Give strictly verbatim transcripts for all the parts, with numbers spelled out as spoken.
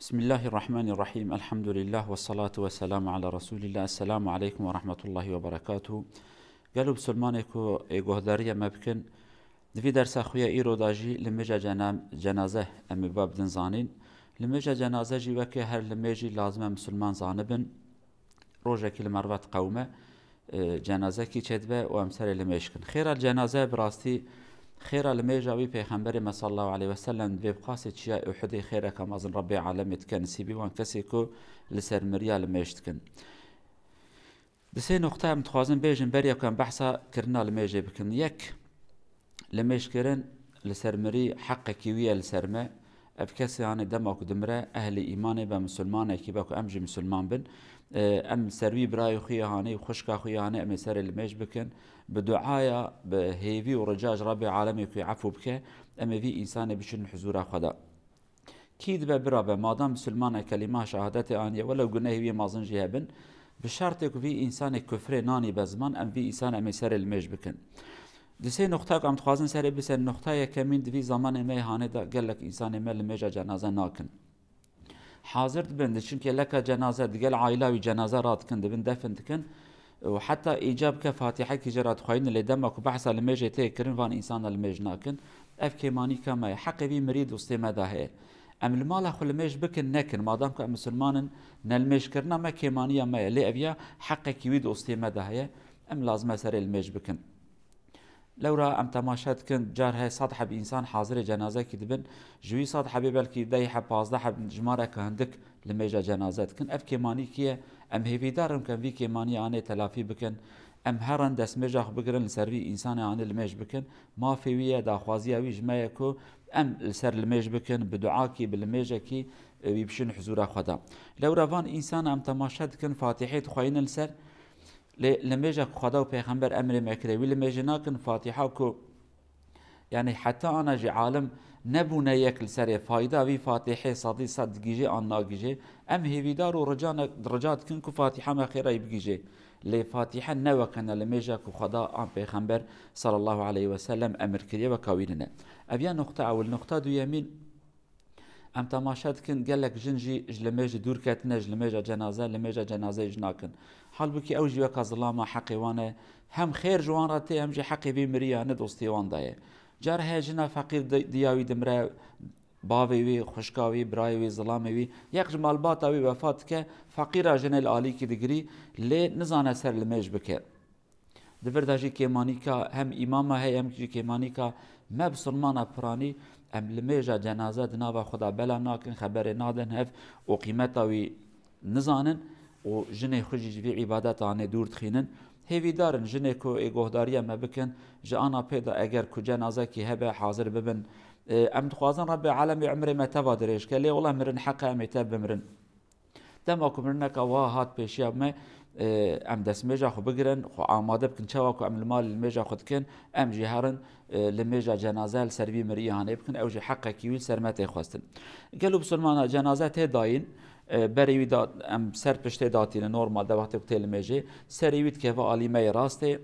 Bismillahirrahmanirrahim. Elhamdülillah ve salatu ve selamu ala Resulillah. Esselamu aleykum ve rahmetullahi ve berekatuhu. Gelo bisilmanê ku ê guhdariya me bikin, di vî dersa xwe ya îro da jî limêja cena-, cenaze em ê babidin zanîn. Limêja cenaze jî weke her limêjî lazim e misilman zanibin. Rojekî li mervat qewime, e, cenazekî çêdibe û em serê limêj kin. Xêra cenaze bi rastî xêra limêja wî Pêxemberê me sallallahu aleyhi ve sellem divê bi qasê çiya Uhudê xêreka mezin Rebbê alemê dike nisîbî wan kesê ku li ser miriya limêj dikin. Di sê noqta em dixwazin bêjin beriya ku em behsa kirina limêjê bikin. Yek, limêjkirin li ser mirî heqekî wî ye li ser me. Ev kesê hanê dema ku dimire ehlî îmanê be, misilmanekî be ku em jî misilman bin. Em ser wî birayê xwe yê hanê û xwişka xwe yê hanê em ê serê limêj bikin. Bi duaya, bi hêvî û rica ji Rebbê alemê ku efû bike, em ê vî însanê biçin huzûra xwe de. Kî dibe bira be, madam misilman e, kelîma şehadetê aniye, welew gunehê wî mezin jî hebin, bi şertê ku vî însanê kufrê nanî be ziman, em vî însan em ê serê limêj bikin. Di sê noqta ku em dixwazin serê bisin, noqta yekemîn, di vî zamanê me yê hanê de gelek însanê me limêja cenaze nakin. Hazir dibin, diçin kêleka cenaze, digel aîla wî cenaze radikin, dibin defin dikin. Û heta îcab ke fatîhekî jê re dixweynin, lê dema ku behsa limêjê tê kirin, van însan de limêj nakin. Ev kêmanîka me ye. Heqê vî mirî dostê me de heye. Em li mala xwe limêj bikin, nekin. Madam ku em misilman in, nelimêjkirina me kêmaniya me ye. Lê ev ya heqekî wî dostê me de heye. Em lazim e serê limêj bikin. Lewra em temaşe dikin, car heye sed heb însan hazirê cenazekî dibin. Ji wî sed hebê belkî deh heb, pazdeh heb, jimareke hindik limêja cenaze dikin. Ev kêmanîkî ye. Em hêvîdar in ku em vî kêmaniyê anê telafî bikin. Em herin destmêja xwe bigirin, li ser vî însanê anê limêj bikin. Mafê wî ye, daxwaziya wî ji me ye ku em li ser limêj bikin, bi duakî, bi limêjekî, e, wî bişin huzûra xwe de. Lewra van însan em temaşe dikin, Fatîhê dixweynin li ser. Lê limêja ku Xweda û Pêxember emrê me kire, wî limêjê nakin, Fatîha ku, yanî heta ana jî alim nebûne yek li serê fayda vî Fatîhê sedî sed digihîjê an nagihîjê. Em hêvîdar û rica ne-, rica dikin ku Fatîha me xêra wî bigihîjê. Lê Fatîhe ne weke ne limêja ku Xweda an Pêxember sallallahu aleyhi ve sellem emir kiriye weka wî nine. Ev ya noqta ewil. Noqta duyemîn, em temaşe dikin, gelek jin jî ji limêjê dûr ketine, ji limêja cenaze, limêja cenazeyê jî nakin. Halbûkî ew jî weka zilama heqê wan e. Hem xêr ji wan re tê, hem jî heqê vî miriyane dostê wan de ye. Car heye jina feqîr di-, diya wî dimire, bavê wî, xwişka wî, birayê wî, zilamê wî, yek ji malbata wî wefat dike, feqîra jinê li alîkî digirî, lê nizane ser limêj bike. Di vir de jî kêmanîka hem îmama heye, hem jî kêmanîka me bisilmana piranî, em limêja cenaze di nava xwe de bela nakin, xeberê nadin hev û qîmeta wî nizanin û jinê xwe jî ji vî îbadeta anê dûr dixînin. Hêvîdar in jinê ku ê guhdariya me bikin, ji ana pê de eger ku cenazekî hebe hazir bibin. E, em dixwazin Rebbê alemê umrê me teva dirêj ke, lê wela mirin heq e, em ê tev bimirin. Dema ku mirineka wiha hat pêşiya me, e, em destmêja xwe bigirin, xwe amade bikin, çawa ku em li malê limêja xwe dikin, em jî herin, e, limêja cenaze li ser vî mirî hanê bikin, ew jî heqekî wî li ser me tê xwestin. Gelo bisilmana cenaze tê dayîn, e, berê wî da, em ser piştê datînin, normalde wextê ku tê limêjê, serê wî dikeve alî me yê rastê,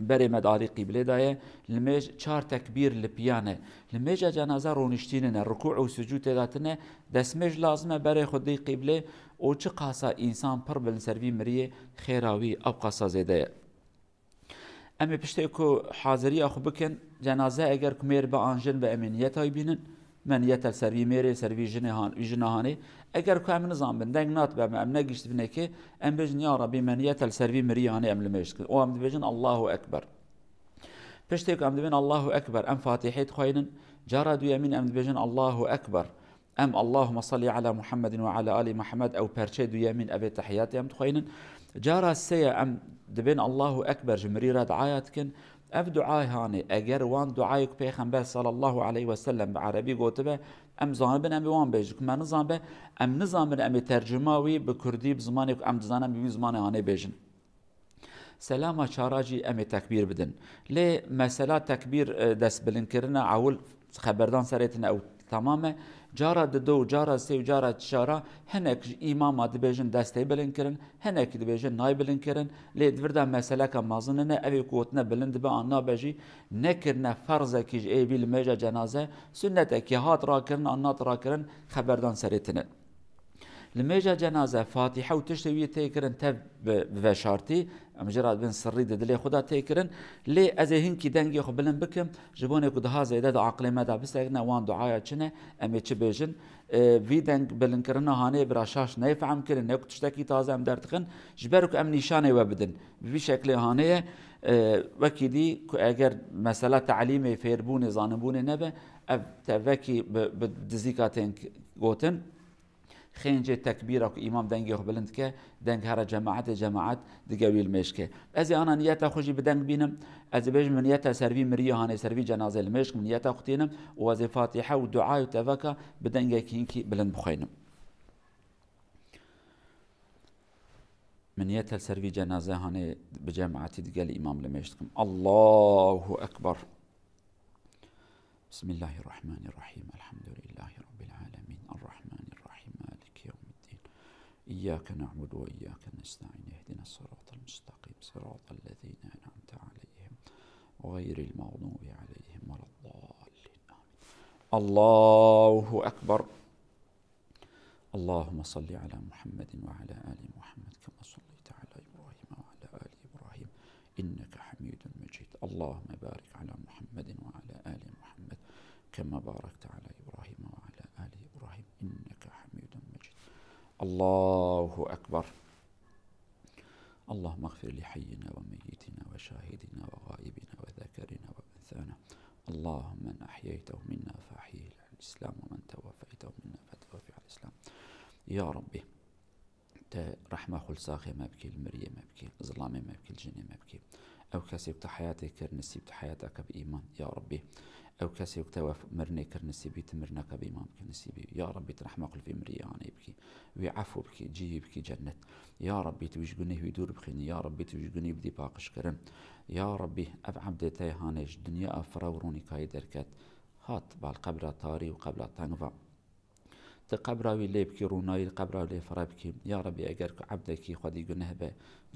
berê me di alî qîblê de ye, limêj çar tekbîr li piya ne. Limêja cenaze rûniştînin e, rukû û sucûd tê de tine, destmêj lazim e berê xwe dî qîblê û çi qasa însan pir bin li ser vî miriyê, xêra wî ew qasa zêde ye. Em ê piştê ku haziriya xwe bikin, cenaze eger ku mêr be an jin be, em ê niyeta wî bînin. Me niyeta li ser vî mêrê, ser vî jinê han-, vî jina hanê. Eger ku em nizanbin, deng nat be me, em negihîştibinê kê, em bêjin, ya Rebî, me niyeta li ser vî mirî hanê em limêj dikin. Û em dibêjin, Allahu Ekber. Piştê ku em dibên Allahu Ekber, em Fatîhê dixweynin. Cara duyemîn em dibêjin, Allahu Ekber. Em Allahümme salli ala Muhammedin ve ala ali Muhammed, ew perçê duyemîn, ev ê tehiyatê em dixweynin. Cara sê ye em dibên Allahu Ekber ji mirî re duaya dikin. Ev duayê hanê, eger wan duayê ku Pêxember sallallahu aleyhi ve sellem bi erebî gotibe, em zanibin, em ê wan bêjin. Ku me nizanbe, em nizanbin, em ê tercuma wî bi kurdî, bi zimanê ku em dizanin, em ê wî zimanê hanê bêjin. Selama çara jî em ê tekbîr bidin. Lê mesela tekbîr, e, destbilinkirina ewil xeberdan serê tine ew temam e. Cara dido û cara sê û cara çara hinek ji îmama dibêjin destê bilind kirin, hinekî dibêjin nayê bilind kirin. Lê di vir de meseleka mezin nine, ev ê ku gotine bilind dibe an nabe jî, nekirine ferzekî ji ê vî limêja cenaze, sunnetekî hat rakirin an nat rakirin, xeberdan serê tine. Li mêja cenaze, fatihe û tiştê wî tê kirin tev bi, bi veşartî, em jê re dibin sirrî di dilê xwe de tê kirin. Lê ez ê hinkî dengê xwe bilind bikim, ji bo ku daha zêde di aqilê me de bisekine, wan duaya çi ne, em ê çi bêjin? E, vî deng bilindkirina hanê bira şaş neyê fehm kirin, ne ku tiştekî taze em derdixin, ji ber ku em nîşanê we bidin. Bi vî şeklê hanê ye, e, wekî dî ku eger mesela telîmê, fêrbûnê, zanibûnê nebe, ev tevekî bi, bi dizîka tên gotin. Xêncê tekbîra ku îmam dengê xwe bilind dike, deng here cemaetê, cemaet digewî li mêj ke. Ez ê ana niyeta xwe jî bi deng bînim. Ez ê bêjim, min niyeta ser vî miriyê hanê, ser vî cenazê li mêj, min niyeta xwe tînim û ez ê fatihe û dua û teveka bi dengekî hinkî bilind bixwînim. Min niyeta li ser vî cenaze hanê bi cemaetî digel îmam li mêj dikim. Allahu Ekber. بسم الله الرحمن الرحيم. الحمد لله رب العالمين. الرحمن الرحيم. مالك يوم الدين. إياك نعبد وإياك نستعين. اهدنا الصراط المستقيم. صراط الذين أنعمت عليهم غير المغضوب عليهم ولا الضالين. آمين. الله أكبر. اللهم صل على محمد وعلى آل محمد كما صليت على إبراهيم وعلى آل إبراهيم إنك حميد مجيد. اللهم بارك على محمد وعلى آل محمد كما باركت على إبراهيم وعلى آل إبراهيم إنك حميد مجيد. الله أكبر. اللهم اغفر لحينا وميتنا وشاهدنا وغائبنا وذكرنا وأنثانا. اللهم من أحييته منا فأحيه على الإسلام ومن توفيته منا فتوفه على الإسلام. يا ربي، te rehma xwe li saxê me bikî, li miriyê me bikî, li zilamê me bikî, li jinê me bikî. Ew kesê ku te heyatê kir nisîb, tu heyateke bi îman, ya Rabbî. Ew kesê ku te wef-, mirinê kir nisîbî, tu mirineke bi îman bikî nisîbî. Ya Rabbî, tu rehma xwe li vî miriyê anê bikî. Wî efû bikî, cihî bikî cennet. Ya Rabbî, tu wî ji guneh wî dûr bixînî. Ya Rabbî, tu ji gunî bidî paqijkirin. Ya Rabbî, ev ebdê te hanê ji dinya ev firew rûnîkayî derket. Hat bal qebra tarî û qebra teng va. Tu qebra wî lê bikî, rûnayî li qebra wî lê fire bikî. Ya Rabbî, eger ku ebdekî xwedî guneh be,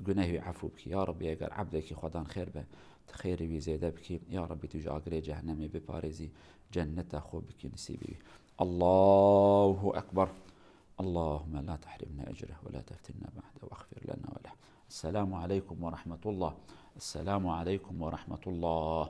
guneh wî efû bikî. Ya Rabbî, eger ebdekî xwedan xêr be, tu xêrê wî zêde bikî. Ya Rabbî, tu ji agirê cehennemê biparêzî, cenneta xwe bikî nisîbî wî. Allahu Ekber. اللهم لا تحرمنا أجره ولا تفتنا بعده واغفر لنا وله. السلام عليكم ورحمة الله. السلام عليكم ورحمة الله.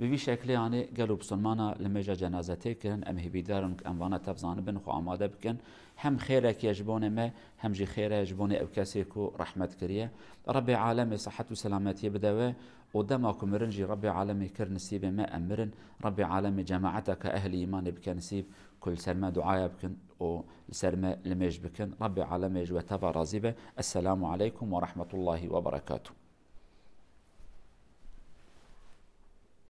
Bi vî şeklê, yanî gelo bisilmana li mêja cenaze tê kirin, em hêvîdar in ku em vana tev zanibin, xwe amade bikin. Hem xêrek e ji bonê me, hem jî xêr e ji bonê ew kesê ku rehmet kiriye. Rebê alemê sihet û selametiyê bide we û dema ku mirin jî Rebê alemê kir nisîbê me, em mirin. Rebê alemê cemaeteke ehlî îmanê bike nisîb ku li ser me duaya bikin û li ser me limêj bikin. Rebê alemê ji we teva razî be. Esselamu aleykum we rahmetullahi we berekatuh.